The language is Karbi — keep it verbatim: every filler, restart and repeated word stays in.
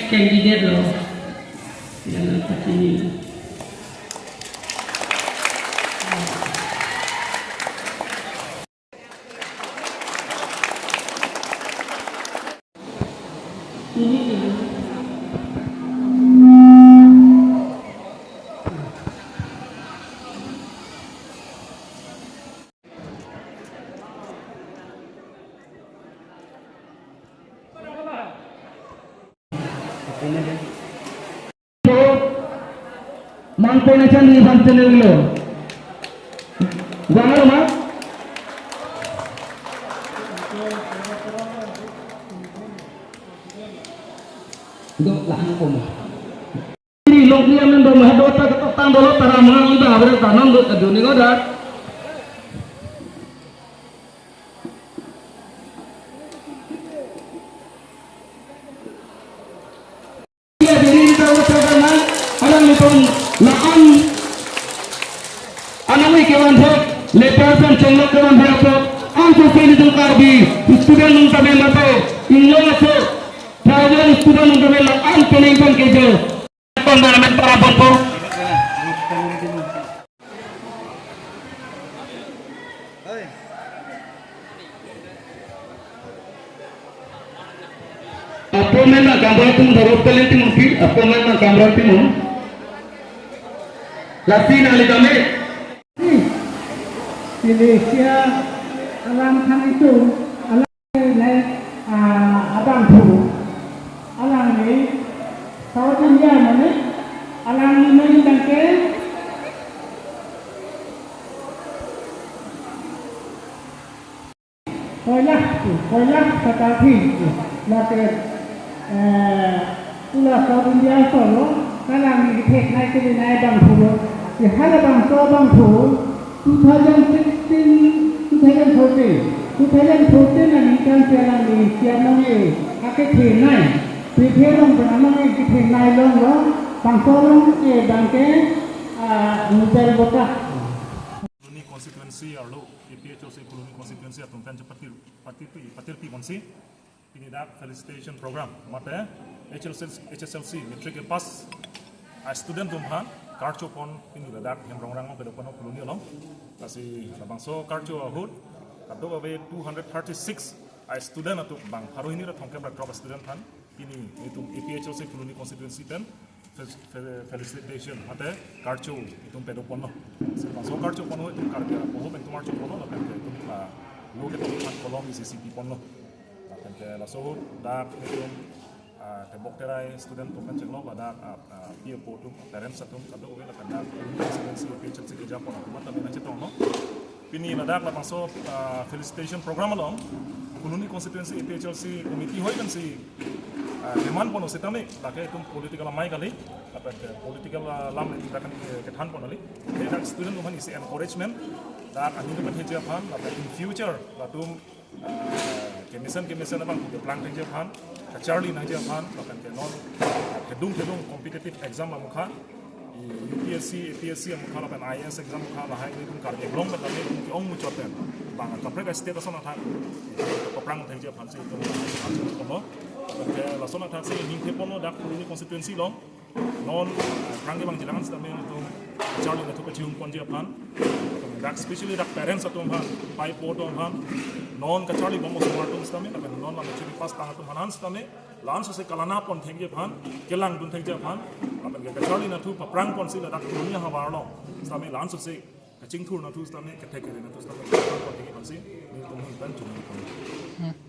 Candidate lo. Yang kecil. Ini. Mangko na chan ni bang channel lo. Jangan ma. Dok lahang ko ma. Ini long ni amen do ma do ta ketok tang dolo tara mangang udah berta non do ta duni ngoda. Iya, diri kita ucapkan, alanglitum la-an anangve kevan thek, leper pen chenglok kevan thek apot, ang sosai nelitum Karbi student nung tame mate, inglong aso, tribal student nung tame la-an penang pen kejo. Environment para bompo. Apo men na kamra tum daro pelen timung pi, apo men na kamra timung. Lasi nangli kami. Malaysia alam thang itu, alam le, ah, abangphu. Alangli South India mane, alangli mane tangke. Koilah tu, koilah kata phi tu, lake, eh, ula South India solo, kalang ni kethek nai kiri nai abangphu lo, si halabangso abangphu, two thousand sixteen, two thousand fourteen, two thousand fourteen aningkan si alangli si anong e, akethe nai, kethe long pen anong e kethe nai long lo, bangso long e bangke, ah, Nobel bota. Phuloni constituency arlo, A P H L C Phuloni constituency atum pen chepatir, patir pi, patir pi konsi. Pini dak felicitation program mate H S L C, H S L C matric ke pass a student atum aphan karcho pon pini ladak hem rongrang along pedok pon Phuloni along. Lasi labangso karcho ahut kadokave two hundred thirty-six a student atum bang pharo hini ra thomkep ra throk a student aphan pini itum A P H L C Phuloni constituency pen fel-, fel-, felicitation mate karcho itum pedok ponlo. Lasi labangso karcho pon ahut itum Karbi apoho pen itum karcho ponlo lapen ke itum la lo ketok aphan kolom isi isi pi ponlo. Lapen ke laso ahut dak itum, ah, tebok terai student atum pen chenglok ladak, ah, ah, pi apo atum, parents atum kadokave lapen dak constituency A P H L C keja pon atum mata mina chetonglo. Pini ladak labangso, ah, felicitation program along Phuloni constituency A P H L C committee hoi kan si, ah, demand pon setame lake itum political amei kali, lapen ke political, ah, lam itum kan ke, kethan pon kali. Ladak student atum aphan isi encouragement, dak aning kemen theji aphan, lapen in future latum, ah, kemesen kemesen abang keplang theji aphan, kacharli nangji aphan, lapen ke non, ah, thedung thedung competitive exam amukha, i U P S C, A P S C amukha lapen I A S exam amukha lahai itum Karbi Anglong pen kami itum ke-ong muchot pen. Bang kaprek a state ason athak kaprang theji aphan si itum aphan si itum lo. Lapen ke lason athak si ningthe ponlo dak Phuloni constituency along. Non, ah, prang kevang jilang setame itum kacharli nathu kachihung ponji aphan. Dak specially dak parents atum aphan, pai po atum aphan. Non kacharli bom osomar atum setame, lapen non la matric pass tang atum aphan setame. La-an sose kalana pon thengji aphan, kelang dun thengji aphan, lapen ke kacharli nathu paprang ponsi ladak Phuloni ahavar along setame la-an sose kachingthur nathu setame, kethek kere nathu setame paprang pon thengji aphansi nelitum hin pen chunwi pon.